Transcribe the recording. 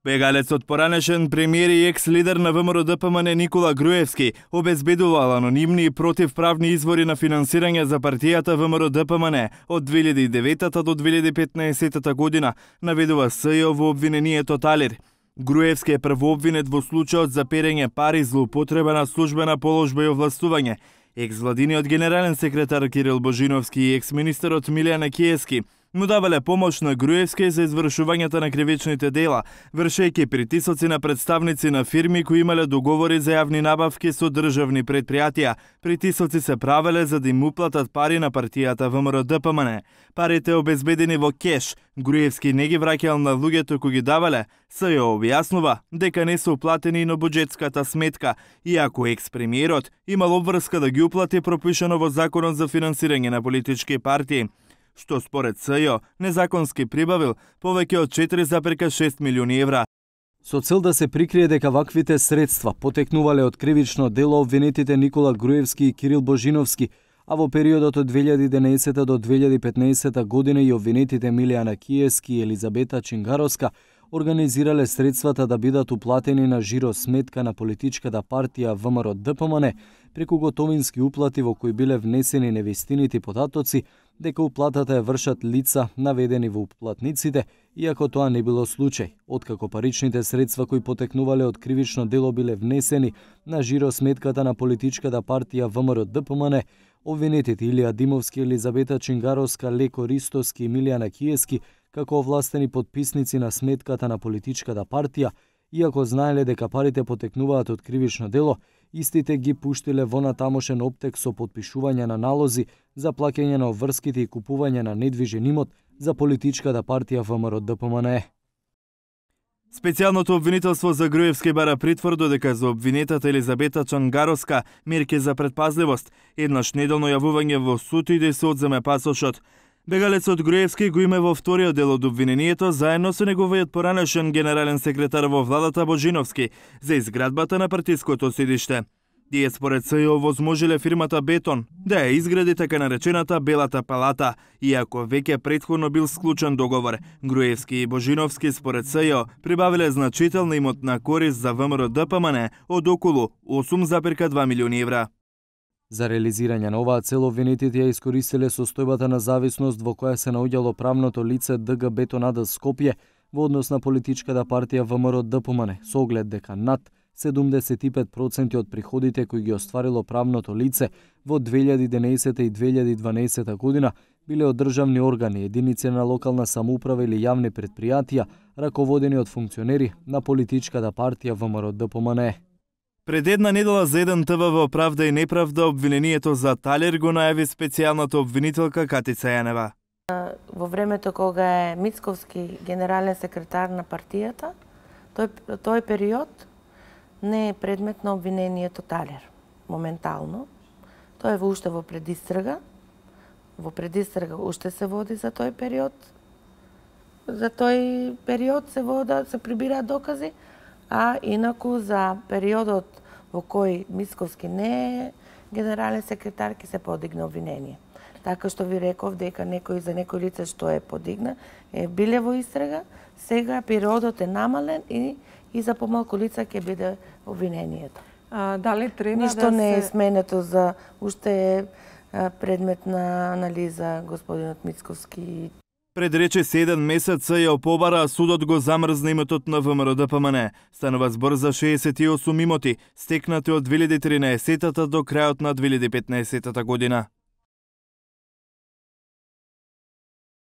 Бегалецот поранешен премиер и екс-лидер на ВМРО-ДПМН Никола Груевски обезбедувал анонимни и противправни извори на финансирање за партијата ВМРО-ДПМН од 2009 до 2015 година, наведува СЈО во обвинението Талир. Груевски е првообвинет во случајот за перење пари, злоупотреба на службена положба и овластување. Екс-владиниот генерален секретар Кирил Божиновски и екс-министерот Милјана Киески му давале помош на Груевски за извршувањето на кривичните дела, вршејќи притисоци на представници на фирми кои имале договори за јавни набавки со државни предпријатија. Притисоци се правеле за да им уплатат пари на партијата ВМРО-ДПМН. Парите обезбедени во кеш, Груевски не ги враќал на луѓето кои ги давале. СЈО објаснува дека не се уплатени и на буџетската сметка, иако екс-премиерот имал обврска да ги уплати пропишано во Законот за финансирање на политички партии, што според СЈО незаконски прибавил повеќе од 4,6 милиони евра. Со цел да се прикрие дека ваквите средства потекнувале од кривично дело, обвинетите Никола Груевски и Кирил Божиновски, а во периодот од 2011 до 2015 година и обвинетите Милјана Киески и Елизабета Чингаровска организирале средствата да бидат уплатени на жиро сметка на политичката партија ВМРО-ДПМН преку готовински уплати во кои биле внесени невистините податоци дека уплатата ја вршат лица наведени во уплатниците, иако тоа не било случај. Откако паричните средства кои потекнувале од кривично дело биле внесени на жиро сметката на политичката партија ВМРО-ДПМН, обвинетите Илија Димовски, Елизабета Чингаровска, Леко Ристовски и Милјана Киески како овластени подписници на сметката на политичката партија, иако знаеле дека парите потекнуваат од кривично дело, истите ги пуштиле во натамошен оптек со подпишување на налози за плаќање на обврските и купување на недвижен имот за политичката партија ВМРО-ДПМН. Специјалното обвинителство за Груевски бара притвор додека за обвинетата Елизабета Чингаровска мерки за предпазливост, еднаш неделно јавување во суд и да се одземе пасошот. Бегалецот Груевски го има во вториот дел од обвинението заедно со неговиот поранешен генерален секретар во владата Божиновски за изградбата на партиското седиште. Тие според СЈО возможиле фирмата Бетон да ја изгради така наречената Белата палата, иако веќе претходно бил склучен договор. Груевски и Божиновски според СЈО прибавиле значителна имотна корист за ВМРО-ДПМН од околу 8,2 милиони евра. За реализирање на оваа цел обвинетите ја искористиле состојбата на зависност во која се наоѓало правното лице ДГ Бетон АД Скопје во однос на политичката партија ВМРО-ДПМН, со оглед дека над 75% од приходите кои ги остварило правното лице во 2011 и 2012 година биле од државни органи, единици на локална самоуправа или јавни предпријатија, раководени од функционери на политичката партија ВМРО-ДПМН. Пред една недела за еден ТВ во Правда и неправда обвинението за Талир го најави специјалната обвинителка Катица Јанева. Во времето кога е Мицковски генерален секретар на партијата, тој период не е предмет на обвинението Талир. Моментално. Тој е уште во предистрага. Во предистрага уште се води за тој период. За тој период се прибираат докази, а инаку за периодот во кој Мицковски не е генерален секретар ќе се подигне обвинение. Така што ви реков дека за некој лице што е подигна е биле во истрага, сега периодот е намален и за помалку лица ќе биде обвинението. Дали треба Ништо не е сменето за уште е предмет на анализа господинот Мицковски. Пред рече 7 месец СЈО побара, а судот го замрзна имотот на ВМРО-ДПМН. Станува збор за 68 имоти, стекнати од 2013 до крајот на 2015 година.